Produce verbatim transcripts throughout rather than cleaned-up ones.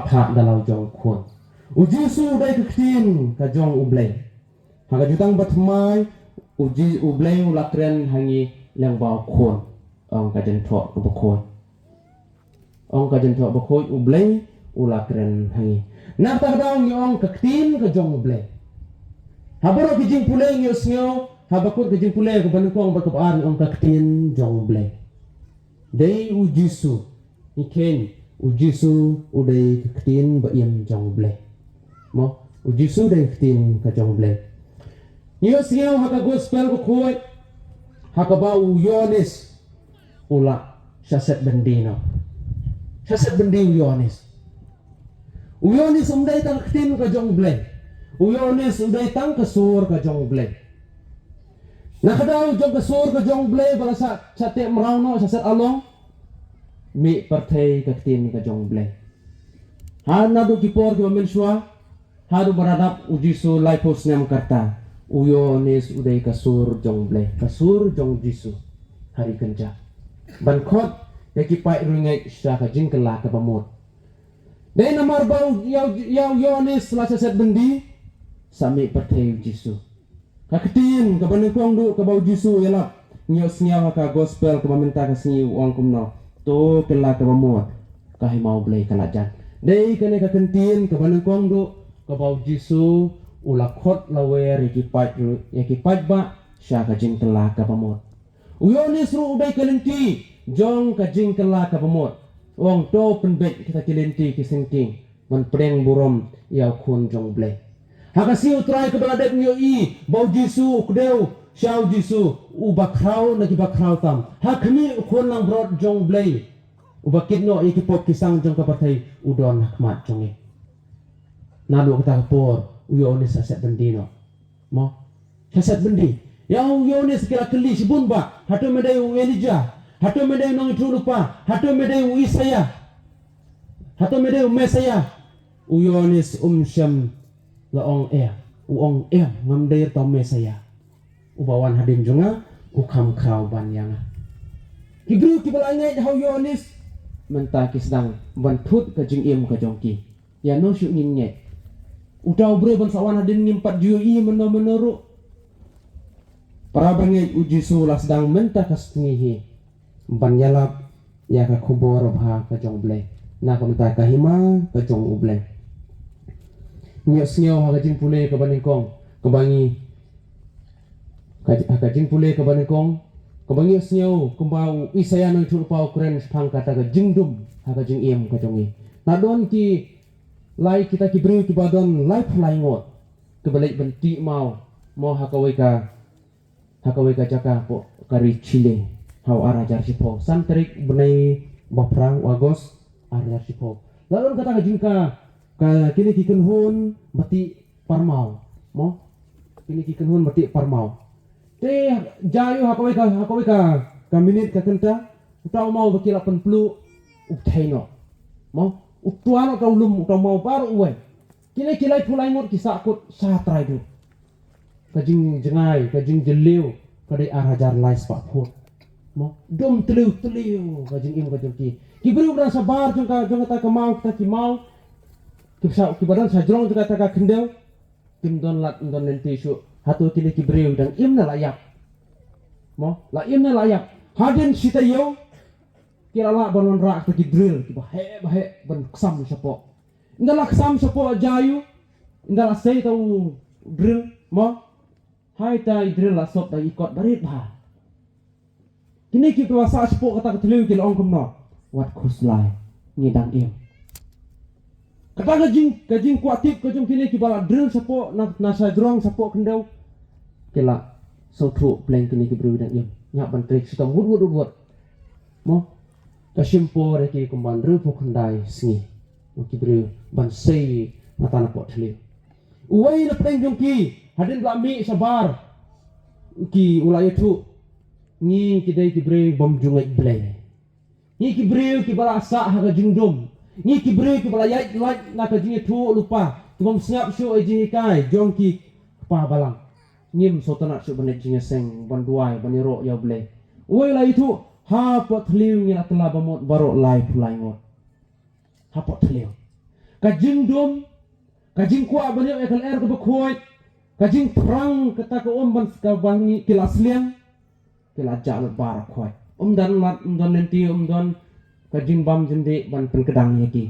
phah da la u jong u khun. U Jisu u dei ka ktien ka jong U Blei. Ha ka jutang bathymmai, u Ji-, U Blei u la kren ha ngi lyngba u khun. Ong ka jingthoh ka bakhuid. Ong ka jingthoh bakhuid, U Blei u la kren ha ngi. Na kata ka daw ngi ong ka ktien ka jong U Blei. Ha baroh ki jingpule ngi ïohsngew, ha bakut ka jingpule kaba nyngkong bad kaba ar ngi ong ka ktien jong U Blei. Dei u Jisu. Ngi kheiñ, u Jisu u dei ka ktien ba im jong U Blei. Mo, u Jisu u dei ka ktien ka jong U Blei. Ngi ïohsngew ha ka gospel bakhuid, ha kaba u Ïoannis u la shaset byndi noh. Shaset byndi u Ïoannis. U Ïoannis um dei tang ka ktien ka jong U Blei. U Ïoannis u dei tang ka sur ka jong U Blei. Na ka daw jong ka sur ka jong U Blei ba la sah, sah teh mraw noh, shaset along. Mih pyrthei ka ktien ka jong U Blei. Ha naduh ki por kiba mynshuwa, haduh ba la dap u Jisu laiphew snem ka rta, u Ïoannis u dei ka sur jong U Blei, ka sur jong u Jisu. Ha ri kynjah ban khot ïa ki paid riewngeit sha ka jingkylla kaba mut. Dei namar ba u, ïa u, ïa u Ïoannis la shaset byndi, sa mih pyrthei u Jisu. Ka ktien kaba nyngkong duh kaba u Jisu u ïalap, ngi ïohsngew ha ka gospel kaba mynta ka sngi u ong kumno: To kylla kaba mut, ka hima U Blei ka la jan. Dei kane ka ktien kaba nyngkong duh kaba u Jisu u la khot lawer ïa ki paid, ïa ki paidbah sha ka jingkylla kaba mut. U Ïoannis ruh u dei ka lynti jong ka jingkylla kaba mut. U ong: To pynbeit kita ki lynti ki syngkien ban pdiang burom ïa u Khun jong U Blei. Ha ka sngi U Trai kaba la dep ngi ïohi ba u Jisu u kdew sha u Jisu, u bakhraw na ki bakhraw tam. Ha khmih u Khun langbrot jong U Blei, uba kit noh ïa ki pop ki sang jong ka pyrthei, u don ha khmat jong ngi. Naduh kata ka por u Ïoannis shaset byndi noh. Mo? Shaset byndi. Ïa u Ïoannis ki la kylli shibun bah. Hato me dei u Elijah? Hato me dei u nongïathuhlypa? Hato me dei u Isaiah? Hato me dei u Messiah? U Ïoannis um shym la ong em. U ong em, ngam dei ruh uta u Messiah. Uba wan hadien jong nga u kham khraw ban ïa nga. Ki briew kiba la ngeit ha u Ïoannis mynta ki sdang ban thut ka jingim ka jong ki. Ïa no shuh ngin ngeit? Uta u briew ban sa wan hadien ngim pat ju ïohi mynno mynno ruh. Para bangeit, u Jisu la sdang mynta ka sngi hi ban ïalap ïa ka khubor babha ka jong U Blei na ka bynta ka hima ka jong U Blei. Ngi ïohsngew ha ka jingpule kaba nyngkong kaba ngi, ka, ha ka jingpule kaba nyngkong kaba ngi ïohsngew kumba u Isaiah nongïathuhlypa u kren shaphang kata ka jingdum ha ka jingim ka jong ngi. La don ki lai kita ki briew kiba don laiphew lai ngut kiba leit ban tih maw, maw ha kawei ka, ha kawei ka jaka hapoh ka ri Chile ha u ar hajar shiphew, san tarik bnai ba phra u August ar hajar shiphew. La don kata ka jingka, ka kine ki kynhun ba tih parmaw, mo? Kine ki kynhun ba tih parmaw. Te jia ïa u ha kawei ka, ha kawei ka, ka minit ka kynta, uta u maw ba ki la pynpluh u thei noh. Mo? U twa noh uta u lum, uta u maw baroh uwei. Kine ki laiphew lai ngut ki sahkut sha trai duh. Ka jingjngai, ka jingjylliew ka dei ar hajar lai spah phut. Mo? Dum tliw tliw ka jingim ka jong ki. Ki briew ba dang shabar jong ka, jong kata ka maw, kata ki maw, ki ba sha, ki ba dang sha jrong jong kata ka khyndew, kim don lad, kim don lynti shuh. Hato kine ki briew dang im ne la ïap? Mo, la im ne la ïap? Hadien shi taïew ki la lah ban wanrah kita ki drill kiba heh ba heh ban ksam shapoh. Ynda la ksam shapoh, jia ïa u, ynda la sei uta u drill, mo, hai uta i drill la sop da i kot barit bha. Kine kiba sah shapoh kata ka tliw ki la ong kumno? Wat khuslai, ngi dang im. Kata ka jing, ka jingkwah tip ka jong kine kiba la drill shapoh na, na sha jrong shapoh khyndew, ki la sngewthuh pleng kine ki briew dang im. Ngi hap ban trei shitom wut wut wut wut. Mo, ka shim por ïa ki kumba hynriewphew khyndai sngi. Mo, ki briew ban sei na tang napoh tliw. Uwei na pdeng jong ki hadien ba la mih shabar, ki, u la ïathuh: Ngi ki dei ki briew bym ju ngeit Blei. Ngi ki briew kiba la sah ha ka jingdum. Ngi ki briew kiba la ïaid lait na ka jingïathuhlypa, kibym sngap shuh ïa i jinghikai jong ki kpa balang. Ngim sngewtynnat shuh ban leit jingïaseng, ban duwai, ban ïaroh ïa U Blei. Uwei u la ïathuh: Hapoh tliw ngi la kylla ba mut baroh laiphew lai ngut. Hapoh tliw. ka jingdum, ka jingkwah ban ïoh ïa ka lyer kaba khuid, ka jingthrang kata ka um ban ka ba ngi ki la sliang, ki la jah lut baroh khoit. Um don lad, um don lynti, um don ka jingbam jingdih ban pynkdang ïa ki.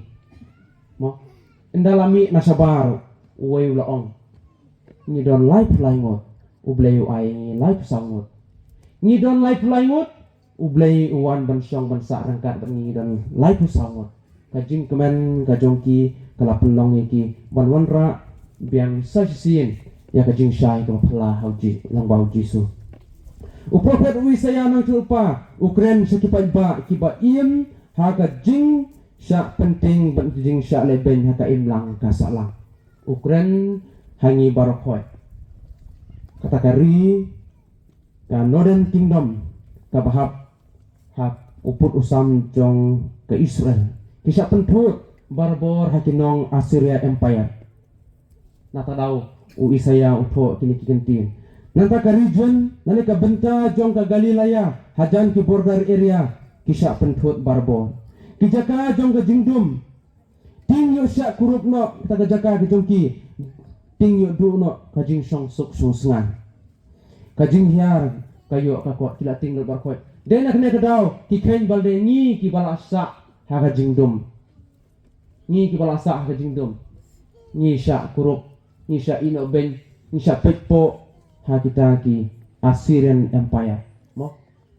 Mo, ynda la mih na shabar, uwei u la ong, ngi don laiphew lai ngut, U Blei u ai ngi laiphew saw ngut. Ngi don laiphew lai ngut, U Blei u wan ban shong ban sah ryngkat bad ngi, ngi don laiphew saw ngut. Ka jingkmen ka jong ki ka la pynlong ïa ki ban wanrah biang sa shisien ïa ka jingshai kaba phylla ha u Ji, lyngba u Jisu. U prophet u Isaïah nangta u pa u kren sha ki paidbah kiba im ha ka jingshah pynting bad jingshah lehbeiñ ha ka imlang ka sahlang. U kren ha ngi baroh khoit. Kata ka ri, ka Northern Kingdom, kaba hap ha u pud u sam jong ka Israel, ki shah pynthut barabor ha ki nong Assyria Empire. Nangta daw u Isaïah u thoh kine ki kyntien. Nangta ka region, lane ka bynta jong ka Galilaia, hajan ki border area, ki shah pynthut barabor. Ki jaka jong ka jingdum, ting ïoh shah kurup noh kata ka jaka ka jong ki, ting ïoh duh noh ka jingshongsuk shongsngan. Ka jinghiar ka ïoh ka kot, ki la ting lut baroh khoit. Dei na kane ka daw ki kheiñ ba la dei ngi kiba la sah ha ka jingdum. Ngi kiba la sah ha ka jingdum. Ngi shah kurup, ngi shah ïeh noh beiñ, ngi shah peit poh ha kita ki Assyrian Empire. Mo?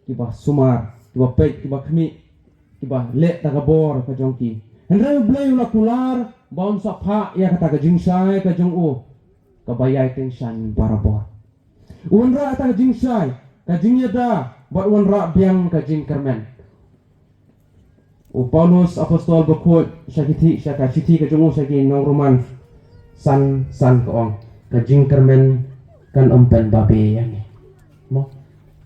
Kiba sumar, kiba peit, kiba khmih, kiba leh da ka bor ka jong ki. Hynrei U Blei u la kular ba un sa phah ïa kata ka jingshai ka jong u, kaba ïai tyngshaiñ barabor. U wanrah kata ka jingshai, ka jingïada, bad u wanrah biang ka jingkyrmen. U Paulus apostol bakhuid sha ki thi, sha ka shithi ka jong u sha ki nong Roman san, san ka ong, ka jingkyrmen kan ym pynbabe ïa ngi. Mo?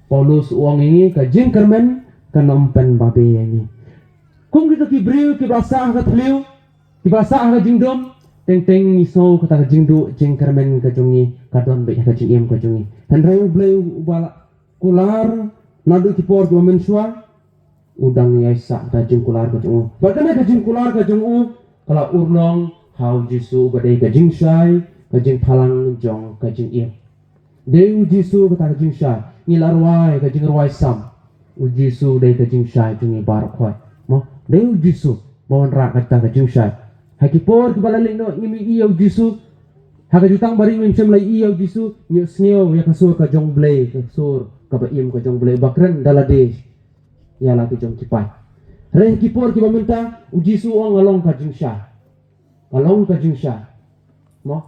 Paulus u ong ïa ngi ka jingkyrmen kan ym pynbabe ïa ngi. Kum kito ki briew kiba sah ha ka thliew, kiba sah ha ka jingdum, teng teng ngi sngew kata ka jingduh jingkyrmen ka jong ngi ka don beit ha ka jingim ka jong ngi. Hynrei U Blei uba la kular naduh ki por kiba mynshuwa, u dang ïai sah da ka jingkular ka jong u. Bad kane ka jingkular ka jong u ka la urlong ha u Jisu uba dei ka jingshai, ka jingphalang jong ka jingim. Dei u Jisu kata ka jingshai. Ngi la rwai ka jingrwai Salm, u Jisu dei ka jingshai jong ngi baroh khoit. Mo, dei u Jisu ba wanrah kata ka jingshai. Ha ki por kiba la leit noh ngim ïohi ïa u Jisu. Ha ka jutang barit ngim shym la ïohi ïa u Jisu. Ngi sngew ïa ka sur ka jong U Blei, ka sur kaba im ka jong U Blei ba kren da lade ïa la ki jong ki paid. Hynrei ha ki por kiba mynta u Jisu u ong nga long ka jingshai. Nga long ka jingshai. Mo?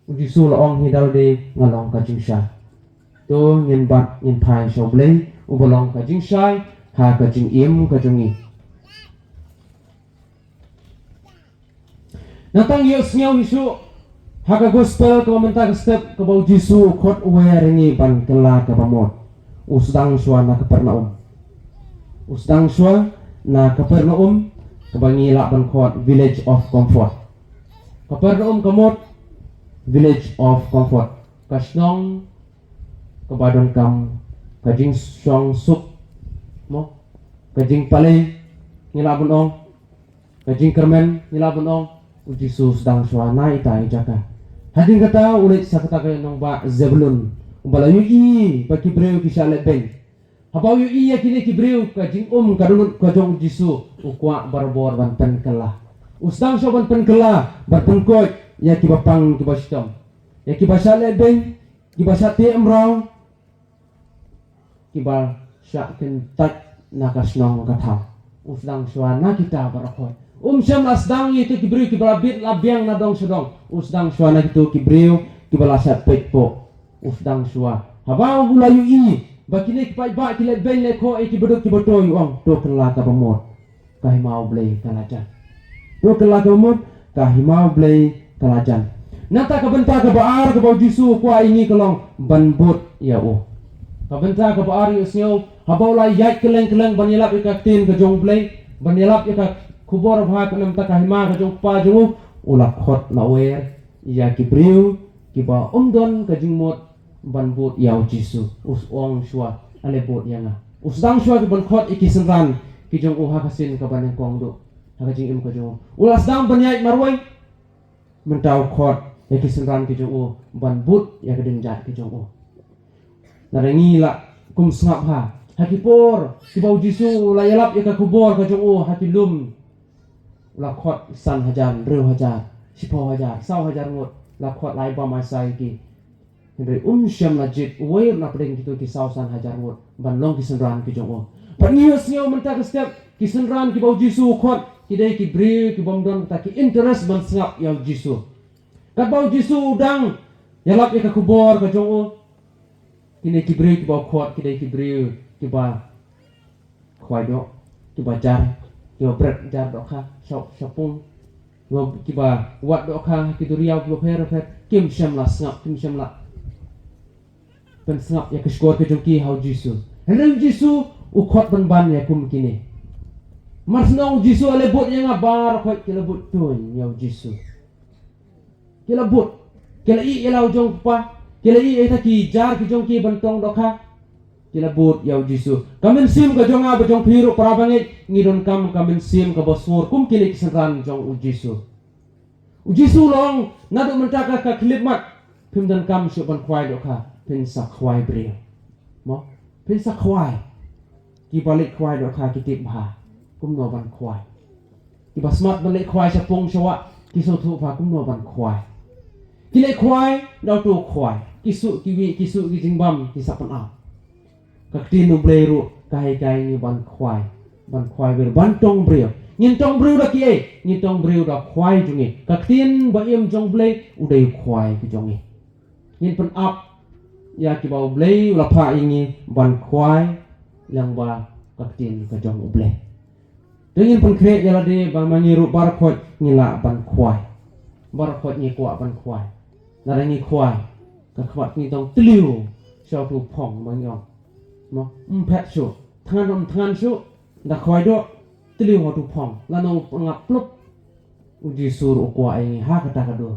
U Jisu la ong hi da lade nga long ka jingshai. To ngin bat ngin phai sha U Blei uba long ka jingshai ha ka jingim ka jong ngi. Nangta ngi ïohsngew hi shuh ha ka gospel kaba mynta ka step kaba u Jisu u khot u wer ïa ngi ban kylla kaba mut. U sdang shuwa na Kapernaum. U sdang shuwa na Kapernaum, kaba ngi lah ban khot village of comfort. Kapernaum ka mut village of comfort. Ka shnong kaba donkam ka jingshongsuk, mo, ka jingpalei, ngi lah ban ong, ka jingkyrmen, ngi lah ban ong. U Jisu u sdang shuwa na ita i jaka. Hadien kata u leit sha kata ka nongbah Zebulun, uba la ïohi ba ki briew ki shah lehbeiñ. Haba u ïohi ïa kine ki briew, ka jingum ka dohnud ka jong u Jisu, u kwah barabor ban pynkylla. U sdang shuwa ban pynkylla, ban pynkoit ïa kiba pang kiba shitom, ïa kiba shah lehbeiñ, kiba shah teh mraw, kiba shah kyntait na ka shnong ka thaw. U sdang shuwa na kita baroh khoit. Um shym la sdang ïa kito ki briew kiba la bit la biang na dong sha dong. U sdang shuwa na kito ki briew kiba la shah peit poh. U sdang shuwa. Haba u la ïohi ba kine ki paidbah ki lehbeiñ lehkhoh ïa kiba duk kiba toi, u ong, to kylla kaba mut, ka hima U Blei ka la jan. To kylla kaba mut, ka hima U Blei ka la jan. Nangta ka bynta kaba ar kaba u Jisu u kwah ïa ngi ka long ban bud ïa u. Ka bynta kaba ar, ïohsngew, haba u la ïaid kylleng kylleng ban ïalap ïa ka ktien ka jong U Blei, ban ïalap ïa ka khubor babha ka namar ka hima ka jong u Kpa jong u, u la khot na wer ïa ki briew kiba ym don ka jingmut ban bud ïa u Jisu. U ong shuwa, ale bud ïa nga. U sdang shuwa ki ban khot ïa ki synran ki jong u ha ka sien kaba nyngkong duh ha ka jingim ka jong u. U la sdang ban ïaid marwei, Mynta u khot ïa ki synran ki jong u ban bud ïa ka ding jait ki jong u. Lada ngi la kum sngap ha, ha ki por kiba u Jisu u la ïalap ïa ka khubor ka jong u ha ki lum, u la khot san hajar, hynriew hajar, shiphew hajar, saw hajar ngut, u la khot lai bam ai sai ki. Hynrei um shym la jied uwei ruh na pdeng kito ki saw san hajar ngut ban long ki synran ki jong u. Bad ngi ïohsngew mynta ka step, ki synran kiba u Jisu u khot ki dei ki briew kibym don kata ki interest ban sngap ïa u Jisu. Katba u Jisu u dang ïalap ïa ka khubor ka jong u, kine ki briew kiba u khot ki dei ki briew kiba khwai doh, kiba jar, kiba bret jar dohkha sha, sha pung, kiba, kiba wad dohkha ki duriaw kiba pher pher, kim shym la sngap, kim shym la pynsngap ïa ka shkor ka jong ki ha u Jisu. Hynrei u Jisu u khot ban ban ïa kum kine. Mar shu ong u Jisu, ale bud ïa nga, baroh khoit ki la bud tuñ ïa u Jisu. Ki la bud. Ki la ïeh ïa la u jong u kpa. Ki la ïeh ïa kita ki jar ki jong ki ban tong dohkha. Ki la bud ïa u Jisu. Ka mynsiem ka jong nga bad jong phi ruh para bangeit, ngi donkam ka mynsiem kaba sngur kum kine ki synran jong u Jisu. U Jisu u la ong, naduh mynta ka, ka khyllipmat phim donkam shuh ban khwai dohkha, phin sa khwai briew. Mo? Phin sa khwai. Kiba leit khwai dohkha ki tip bha kumno ban khwai. Kiba smat ban leit khwai sha pung sha wah ki sngewthuh bha kumno ban khwai. Ki leit khwai, da uto u khwai. Ki suh ki wieh, ki suh ki jingbam, ki sa pynap. Ka ktien U Blei ruh ka hikai ngi ban khwai. Ban khwai briew, ban tong briew. Ngin tong briew da kiei? Ngin tong briew da khwai jong ngi. Ka ktien ba im jong U Blei u dei u khwai ka jong ngi. Ngin pynap ïa kiba U Blei u la phah ïa ngi ban khwai lyngba ka ktien ka jong U Blei. Te ngin pynkhreh ïa lade ba ma ngi ruh baroh khoit ngi lah ban khwai. Baroh khoit ngi kwah ban khwai. Lada ngi khwai, ka khmat ngi tong tliw sha uto u phong ba ngi ong. Mo, ym phet shuh, thngan ym thngan shuh, da khwai doh, tliw ha uto u phong, lano u pynngap plup. U Jisu ruh u kwah ïa ngi ha kata ka dur.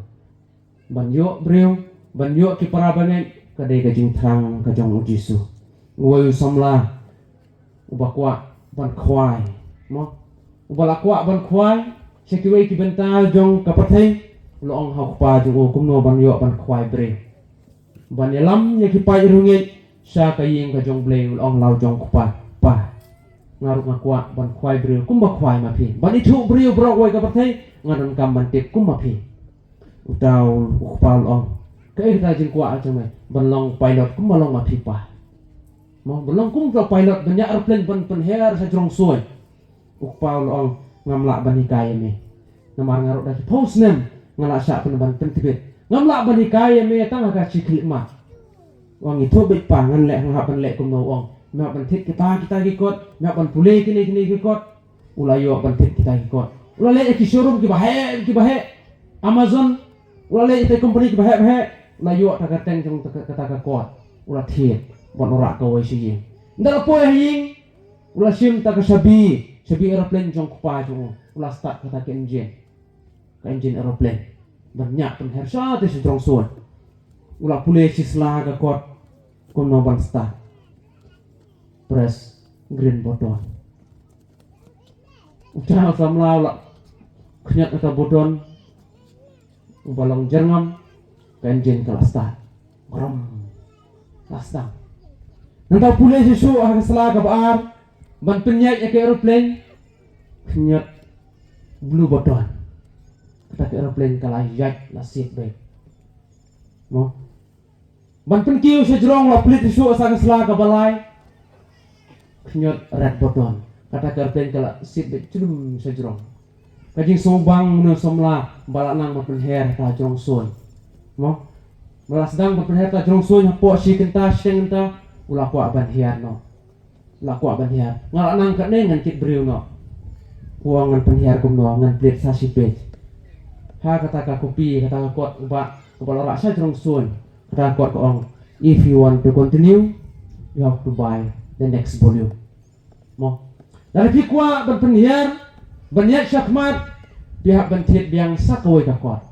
Ban ïoh briew, ban ïoh ki para bangeit, ka dei ka jingthrang ka jong u Jisu. Uwei u samla uba kwah ban khwai, mo? Uba la kwah ban khwai sha kiwei ki bynta jong ka pyrthei, u la ong ha u kpa jong u kumno ban ïoh ban khwai briew. Ban ïalam ïa ki paid riewngeit sha ka ïing ka jong U Blei, u la ong la u jong u kpa, pa, nga ruh nga kwah ban khwai briew kumba khwai ma phi. Ban ithuh briew baroh kawei ka pyrthei, nga donkam ban tip kum ma phi. Uta u kpa u la ong, kaei kata jingkwah jong me? Ban long pilot kumba long ma phi pa. Mo, ban long kum uta u pilot ban ñiah aeroplane ban pynher sha jrong suiñ. U kpa u la ong, ngam lah ban hikai ïa me. Namar nga ruh da ki phew snem nga la shah pyn ban pyntbit. Ngam lah ban hikai ïa me tang ha ka shi khyllipmat. U ong, ithuh beit pa, ngan leh, nga hap ban leh kumno u ong. Me hap ban thied kita kita ki kot, me hap ban pule kine kine ki kot. U la ïoh ban thied kita ki kot. U la leit ïa ki showroom kiba heh kiba heh. Amazon, u la leit ïa ki company kiba heh ba heh. U la ïoh ta ka kyrteng jong ta ka, kata ka kot. U la thied ban wanrah kawei sha ïing. Ynda la poi ha ïing, u la shim ta ka shabi, shabi aeroplane jong u kpa jong u. U la start kata ka engine. Ka engine aeroplane. Ban ñiah pynher shatei sha jrong suiñ. U la pule shi sla ha ka kot kumno ban start. Press green button. Uta u samla u la khñiot ïa ka button uba long jyrngam, ka engine ka la start. Brum. La sdang. Nangta u pule shuh shuh ha ka sla kaba ar ban pynïaid ïa ka aeroplane. Khñiot blue button. Kata ka aeroplane ka la ïaid, la seat belt. Mo? Ban pynkiew sha jrong, la plie shuh sha ka sla kaba lai. Khñiot red button. Kata ka aeroplane ka la seat belt jlum sha jrong. Ka jingsngewbang une u samla ba la nang ban pynher ha jrong suiñ. Mo? Ba la sdang ban pynher ha jrong suiñ hapoh shi kynta shiteng kynta, u la kwah ban hiar noh. La kwah ban hiar. Nga la nang katne, ngan kit briew noh. U ong, ngan pynhiar kumno? Ngan plie sa shi page. Ha kata ka copy, kata ka kot uba, uba la rah sha jrong suiñ. Kata ka kot ka ong, if you want to continue, you have to buy the next volume. Mo. Lada phi kwah ban pynhiar, ban ïaid shakhmat, phi hap ban thied biang sa kawei ka kot.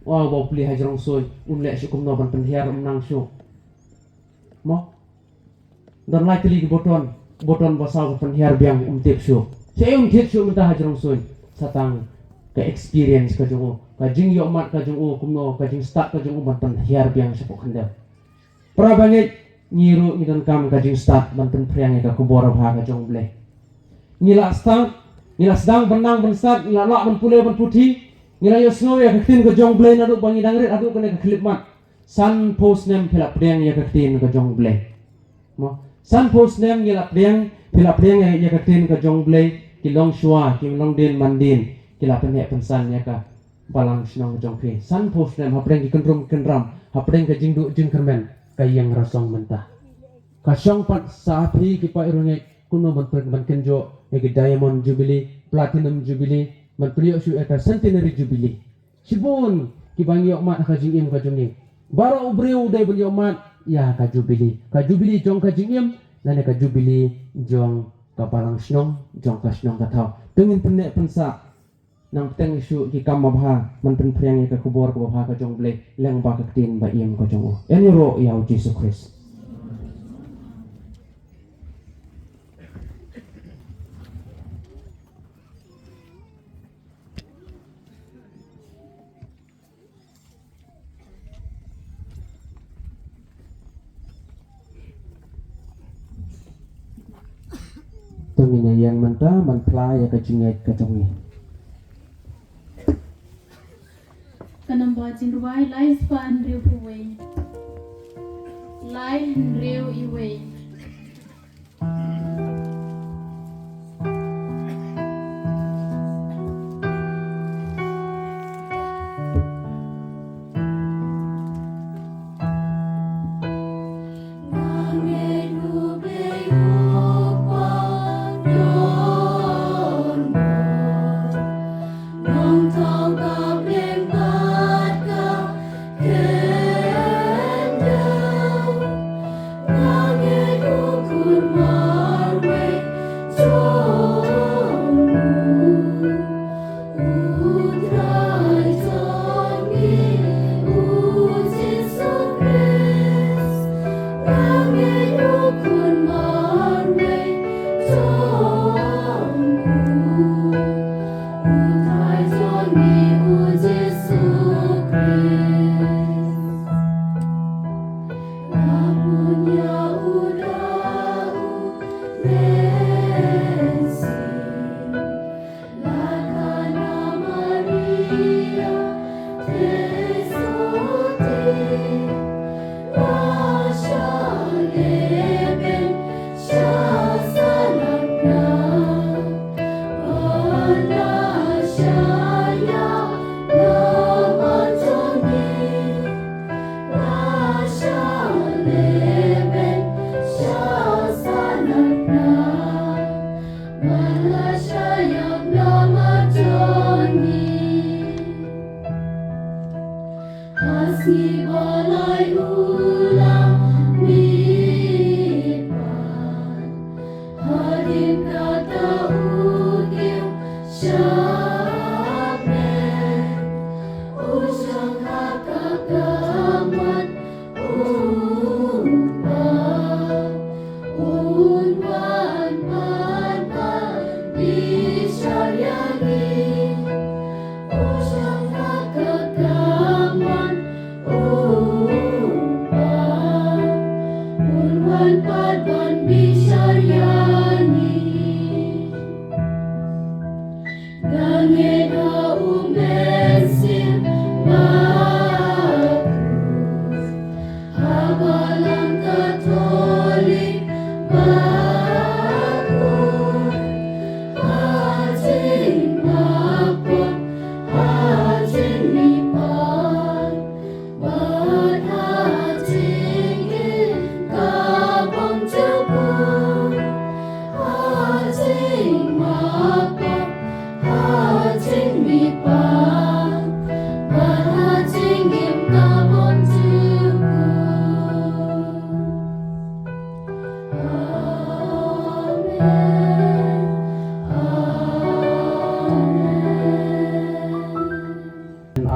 Uba u plie ha jrong suiñ, un leh shuh kumno ban pynhiar, um nang shuh. Mo. Don lai tylli ki button, button ba saw ban pynhiar biang um tip shuh. Shaei um thied shuh mynta ha jrong suiñ? Sa tang ka experience ka jong u, ka jingïohmad ka jong u, kumno ka jingstad ka jong u ban pynhiar biang shapoh khyndew. Para bangeit, ngi ruh ngi donkam ka jingstad ban pynphriang ïa ka khubor babha ka jong U Blei. Ngi la stad, ngi la sdang ban nang ban stad, ngi la lah ban pule ban puthi, ngi la ïohsngew ïa ka ktien ka jong U Blei naduh ba ngi dang rit haduh kane ka khyllipmat. Sanphew snem phi la pdiang ïa ka ktien ka jong U Blei. Mo, sanphew snem ngi la pdiang, phi la pdiang ïa, ïa ka ktien ka jong U Blei, ki longshuwa, ki longdien mandien, ki la pynheh pynsan ïa ka balang shnong jong phi. Sanphew snem hapdeng ki kynrum kynram, hapdeng ka jingduh jingkyrmen, ka ïeng rasong mynta. Ka shong pat sa phi ki paid riewngeit, kumno ban pyn-, ban kynjoh ïa ki Diamond Jubilee, Platinum Jubilee, ban pynïoh shuh ïa ka Centenary Jubilee. Shibun kiba ngi ïohmad ha ka jingim ka jong ngi. Baroh u briew u dei ban ïohmad ïa ka Jubilee. Ka Jubilee jong ka jingim, lane ka Jubilee jong ka balang shnong, jong ka shnong ka thaw. To ngin pynneh pynsah, nang bteng shuh ki kam babha, ban pynphriang ïa ka khubor kaba bha ka jong U Blei, lyngba ka ktien ba im ka jong u. Ïaroh ïa U Jisu Khrist. To ngin ïeng mynta ban phla ïa ka jingngeit ka jong ngi. Ka namba jingrwai lai spah hynriew phew wei. Lai hynriew iwei.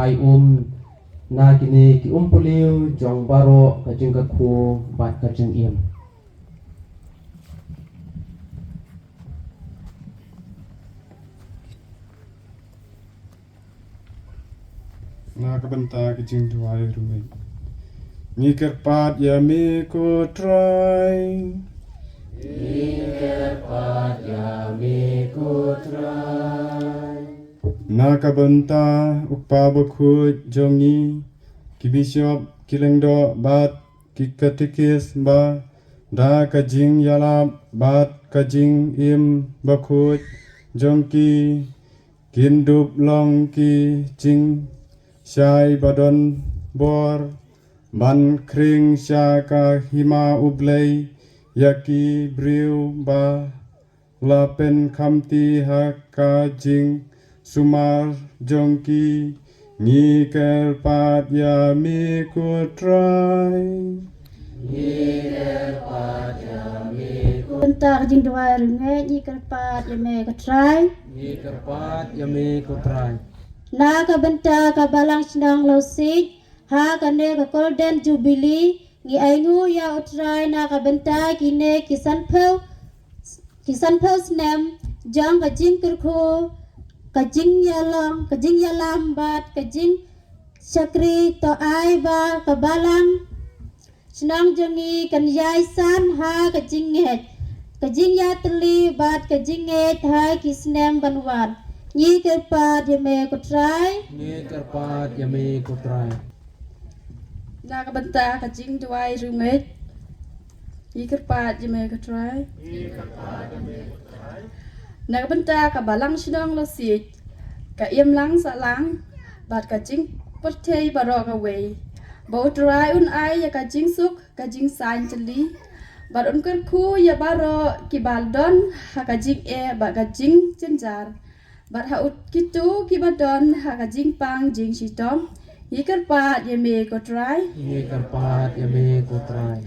Ai um na kine ki umpohliew jong baroh ka jingkyrkhu bad ka jingim. Na ka bynta ka jingduwai rungeit. Ngi kyrpad ïa me ko Trai. Ngi kyrpad ïa me ko Trai. Na ka bynta u kpa bakhuid jong ngi, ki bishop, ki lyngdoh bad ki katekis ba da ka jingïalap bad ka jingim bakhuid jong ki kin dup long ki jingshai ba don bor ban khring sha ka hima U Blei ïa ki briew ba la pynkhamti ha ka jingsumar jong ki. Ngi kyrpad ïa me ko Trai. Ngi kyrpad ïa me ko Trai. Bynta ka jingduwai rungeit, ngi kyrpad ïa me ko Trai. Ngi kyrpad ïa me ko Trai. Na ka bynta ka balang shnong Lawsij, ha kane ka Golden Jubilee, ngi ainguh ïa u Trai na ka bynta kine ki sanphew, ki sanphew snem jong ka jingkyrkhu, ka jingïalong, ka jingïalam bad ka jingshakri. To ai ba ka balang shnong jong ngi kan ïai san ha ka jingngeit, ka jingïatylli bad ka jingngeit ha ki snem ban wan. Ngi kyrpad ïa me ko Trai. Ngi kyrpad ïa me ko Trai. Na ka bynta ka jingduwai rungeit, ngi kyrpad ïa me ko Trai. Na ka bynta ka balang shnong Lawsij, ka imlang sahlang bad ka jingpyrthei baroh kawei, ba u Trai un ai ïa ka jingsuk, ka jingsaiñ tylli, bad un kyrkhu ïa baroh kiba don ha ka jingeh bad ka jingjynjar, bad ha u kito kiba don ha ka jingpang jingshitom. Ngi kyrpad ïa me ko Trai. Ngi kyrpad ïa me ko Trai.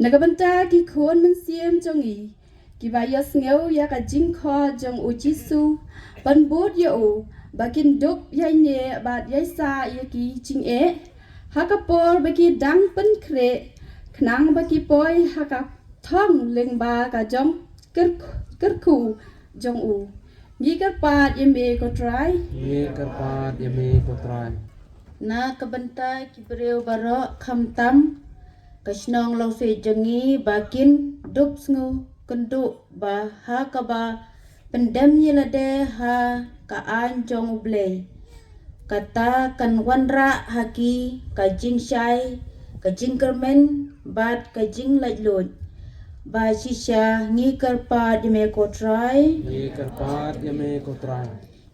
Na ka bynta ki khun mynsiem jong ngi, kiba ïohsngew ïa ka jingkhot jong u Jisu, ban bud ïa u, ba kin dup ïaineh bad ïaisah ïa ki jingeh ha ka por ba ki dang pynkhreh, khnang ba ki poi ha ka thong lyngba ka jong kyrkhu, kyrkhu jong u. Ngi kyrpad ïa me ko Trai. Ngi kyrpad ïa me ko Trai. Na ka bynta ki briew baroh, khamtam ka shnong Lawsij jong ngi, ba kin dup sngew kynduh ba ha kaba pyndem ïa lade ha ka aiñ jong U Blei, kata kan wanrah ha ki ka jingshai, ka jingkyrmen bad ka jinglaitluid. Ba shisha ngi kyrpad ïa me ko Trai. Ngi kyrpad ïa me ko Trai.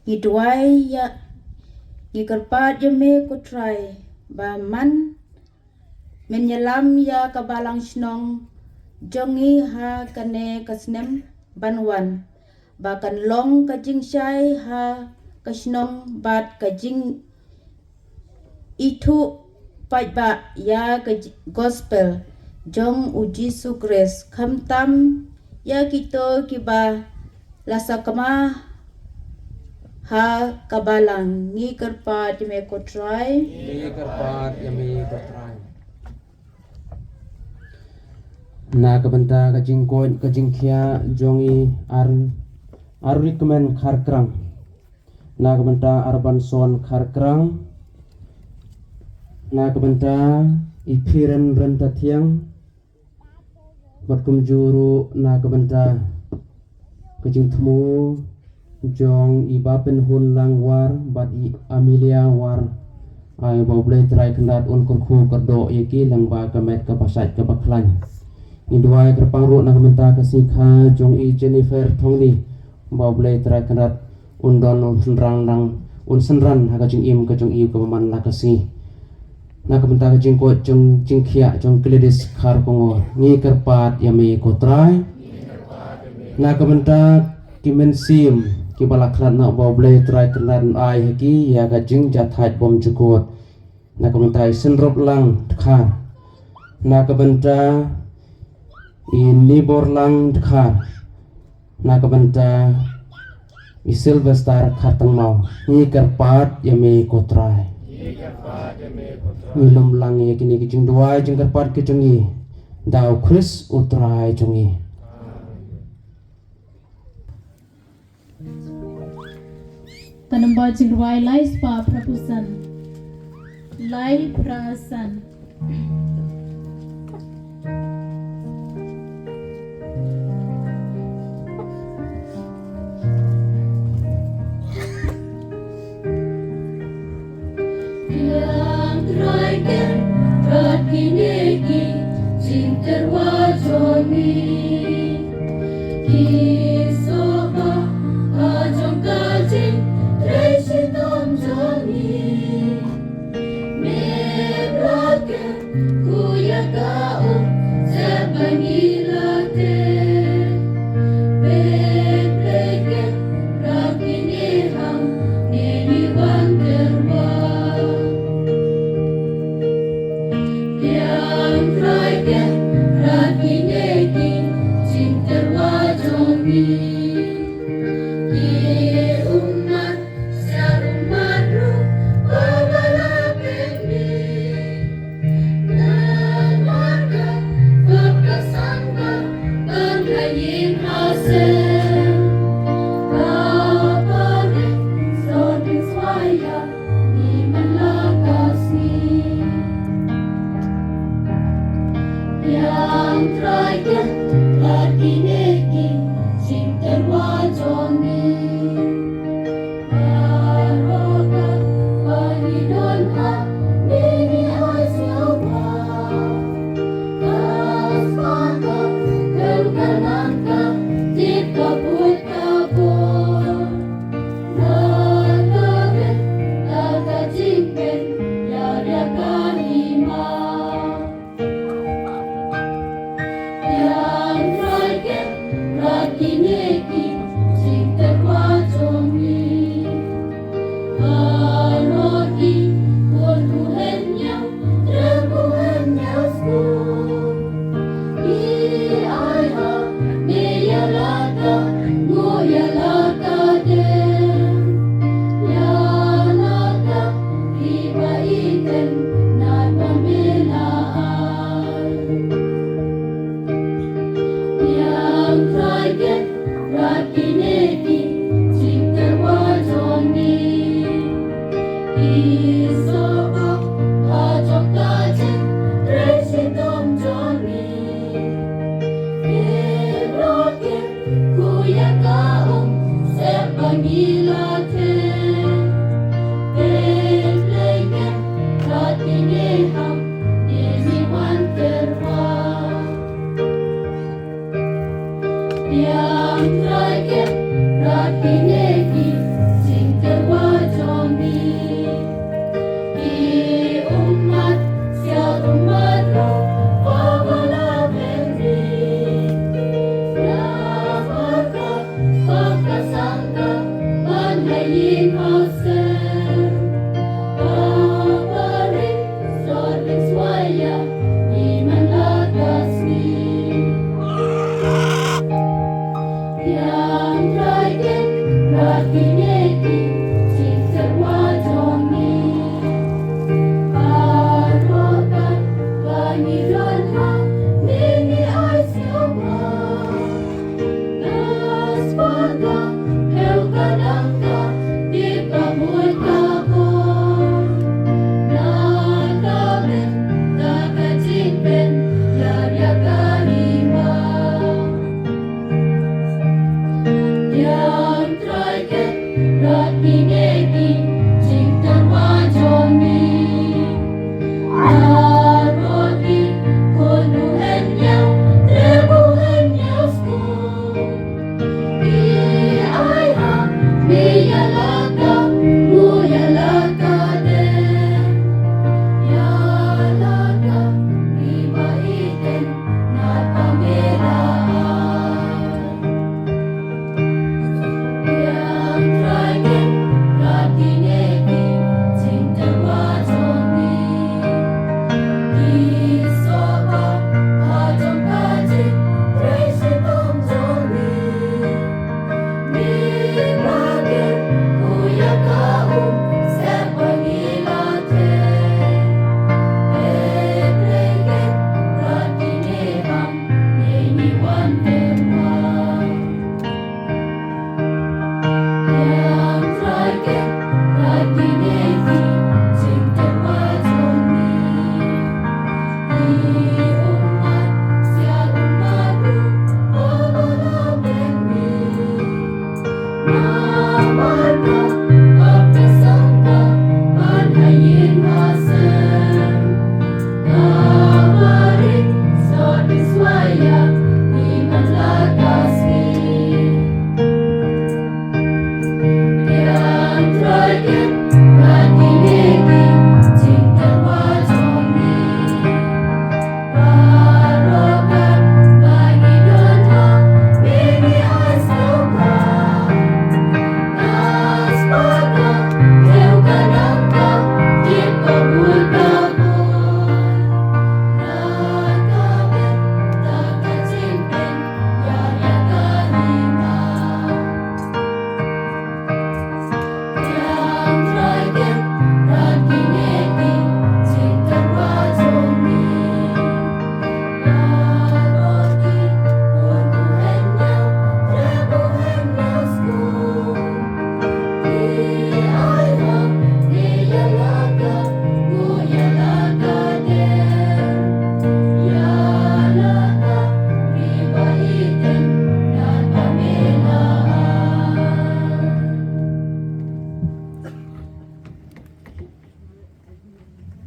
Ngi duwai ïa, ngi kyrpad ïa me ko Trai, ba man men ïalam ïa ka balang shnong jong ngi ha kane ka snem ban wan, ba kan long ka jingshai ha ka shnong bad ka jingithuh paidbah ïa ka j-, gospel jong u Jisu Khrist, khamtam ïa kito kiba la sakma ha ka balang. Ngi kyrpad ïa me ko Trai. Ngi kyrpad ïa me ko Trai. Na ka bynta ka jingkoit ka jingkhiah jong i Ar-, Arikmen Kharkrang. Na ka bynta Arbanson Kharkrang. Na ka bynta i Phiren Ryntathiang. Bad kumjuh ruh na ka bynta ka jingthmu jong i Bapynhun Langwar bad i Amelia War. Ai ba U Blei Trai Kynrad un kyrkhu kyrdoh ïa ki lyngba ka met kaba shait kaba khlaiñ. Ngi duwai kyrpang ruh na ka bynta ka sngi kha jong i Jennifer Thongni, ba U Blei Trai Kynrad un don un synran lang, un synran ha ka jingim ka jong i kaba man la ka sngi. Na ka bynta ka jingkoit jong jingkhiah jong Gladys Kharkongor, ngi kyrpad ïa me ko Trai. Na ka bynta ki mynsiem kiba la khlad noh, ba U Blei Trai Kynrad un ai ha ki ïa ka jingjahthait bymjukut. Na ka bynta i Synrop Lang Dkhar. Na ka bynta i Nibor Lang Dkhar. Na ka bynta i Sylvester Khartangmaw. Ngi kyrpad ïa me ko Trai. Ngi lum lang ïa kine ki jingduwai jingkyrpad ki jong ngi da u Khrist u Trai jong ngi. Ka namba jingduwai lai spah phra phew san. Lai phra san. Yang Trai ken bad kine ki jingtyrwa jong ngi. Ki sohbah ha jong ka jingtrei shitom jong ngi. Me la ken, khuya ka um, sep ba ngi la teh. Peit, peit ken, bad kine hangne ngi wan tyrwa. Yang Trai ken bad kine ki jingtyrwa jong ngi. Ki ummat, sha ummat ruh, ba la pynmih. Namar ka bap ka sangma, ban ka ïing ha sem. Ba ba ri, sot ri swaya, ngi man la ka sngi. Yang Trai ken bad kine ki jingtyrwa jong ngi. Baroh ka ba ngi don ha ngi, ngi ai sngewbha. Ka spah ka kyrdan ka tip ka buit ka bor. Na ka rit na ka jingpynïaid ïa ka hima. Yang Trai ken bad kine ki jingtyrwa jong ngi. Baroh ki khun u hynñiew, trep u hynñiew skul. Ki ai ha me ïa la ka nguh ïa la ka dem. Ïa la ka ri ba ïeit, na ba me la ai. Yang Trai ken bad kine ki jingtyrwa jong ngi. Ki sohbah ha jong ka jingtrei shitom jong ngi. Ki briew ki khuya ka um, sep ba ngi la teh. Peit, peit ken bad kine hangne ngi wan tyrwa. Yang Trai ken bad kine ki jingtyrwa jong ngi. Ki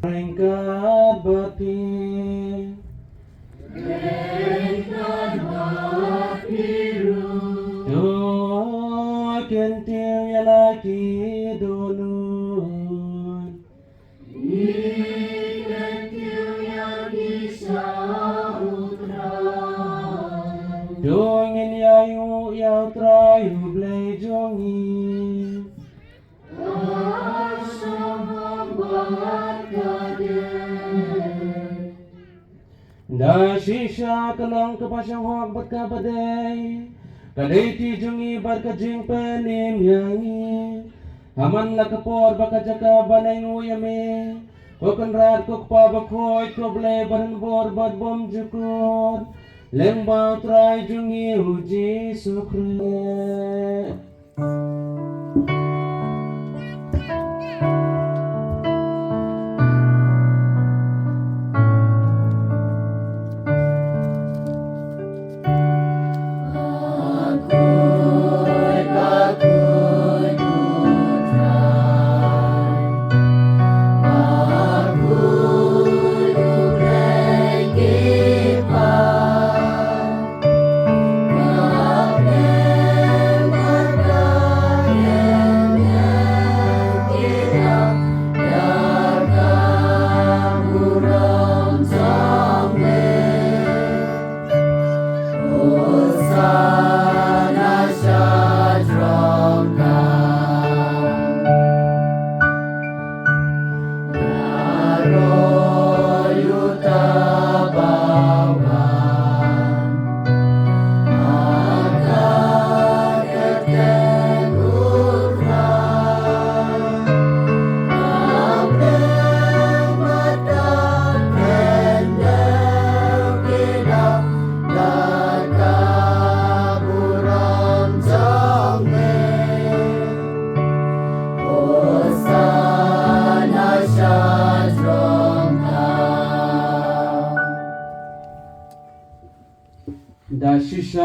ryngkat bad phi. To kyntiew ïa la ki dohnud. To ngin ïa ïuh ïa U Trai U Blei jong ngi. Da shisha ka long kaba shong hok bad kaba dei, ka dei ti jong ngi bad ka jingpynim ïa ngi. Ha man la ka por bad ka jaka ban ainguh ïa me, ko Kynrad, ko Kpa Bakhuid, ko Blei ba donbor bad bymjukut, lyngba U Trai jong ngi U Jisu Khrist.